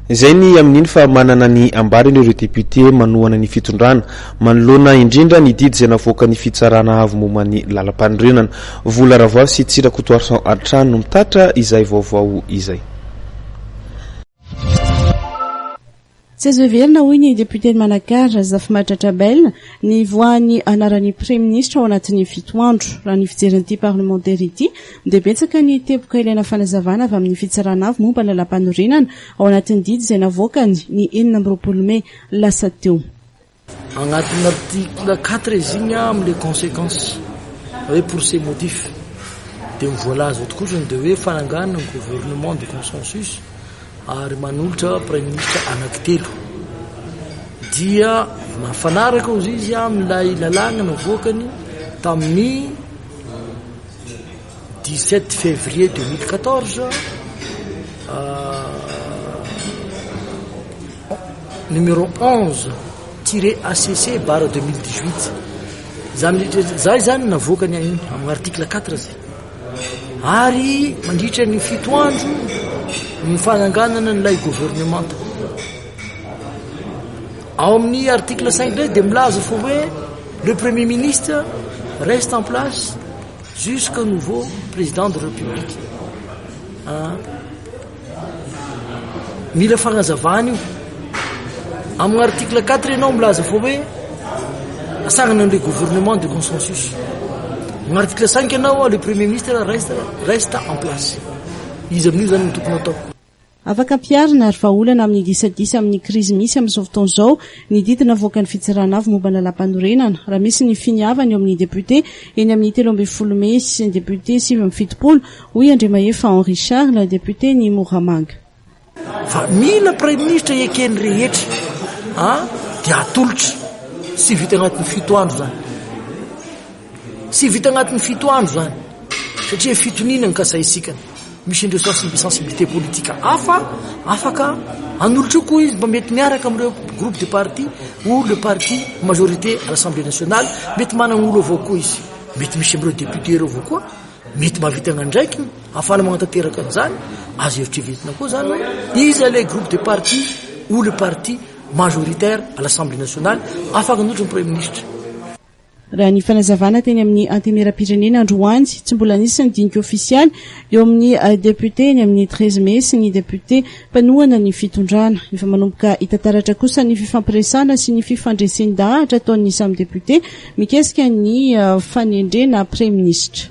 Izay ny amin'iny fa manana ny ambarany ireo député manohana ny fitondrana, manoloana indrindra ny didy izay navoakan'ny Fitsarana Avo momba ny Lalampanorenana. Vola Ravoavy sy Tsiry Rakotoarison hatrany no mitatitra izay vaovao izay. Tsy azo heverina, hoy ny depioten'i Manakara, Razafimahatratra Abel, ny hivoahan'ny anaran'ny praiminisitra ao anatin'ny fito andro. Raha ny fijerin'ity parlemantera ity, dia betsaka ny teboka ilaina fanazavana avy amin'ny Fitsarana Avo momba ny Lalàmpanorenana ao anatin'ny didy izay navoakany ny 26 mey lasa teo. Agnatin'ny article quatre izy igny amle consequences hoe pour ces motifs de ny voalaza ao tokotrany de hoe fananganana ny gouvernement de consensus ary manolotra praiminisitra anankitelo dia mafanaraka ozy izy amin'ilay lalàna navoakany tamin'ny 17 février 2014 numéro 11 tiret acc barre 2018 zany zay zany navoakany an'iny amin'ny article 4 zay ary mandritra ny fito andro ny fananganana n'ilay gouvernemanta ao amin'ny article 5 ndray dia milaza fa hoe le premier ministre reste en place jusqu'au nouveau président de république ah. Mila fagnazavana io. Amin'ny article 4 ianao milaza fa hoe asangana an'ilay gouvernement de consensus. Amin'ny article 5 ianao le premier ministre reste reste en place. Iza amin'io zany no tokony atao? Afaka ampiharina ary vahaolana amin'ny disadisa amin'ny krizy misy amin'izao fotoana izao ny didy navoakan'ny Fitsarana Avo momba ny Lalàmpanorenana raha misy ny finiavana eo amin'ny depiote eny amin'ny 13 mey sy ny depiote 79 Hoy Andriamahefa Henri Charles, depioten'i Moramanga. Fa mila praiminisitra eken'ny rehetra a dia atolotra. Tsy vita agnatin'ny fito andro zany. Tsy vita agnatin'ny fito andro zany. Satria fitoniana ny kasaintsika. Misy an'ireo sensibilité politique hafa afaka hanolotra io koa izy mba mety miaraka amin'ireo groupe de parti ou le parti majorité à l'Assemblée nationale. Mety manana olo avao koa izy. Mety misy amin'ireo député ireo avao koa. Mety mahavita ny andraikiny ahafahana manatanteraka an'izany, azo eritreretina koa izany hoe iza ilay groupe de parti ou le parti majoritaire à l'Assemblée nationale afaka hanolotra ny Praiminisitra. Raha ny fanazavana teny amin'ny Antenimierampirenena androany, tsy mbola nisy ny dinika ofisialy eo amin'ny depiote eny amin'ny treize mai sy ny depiote mpanohana ny fitondrana. Efa manomboka hita taratra kosa ny fifampiresahana sy ny fifandresen-dahatra ataon'ny samy depiote mikasika ny fanendrena praiminisitra.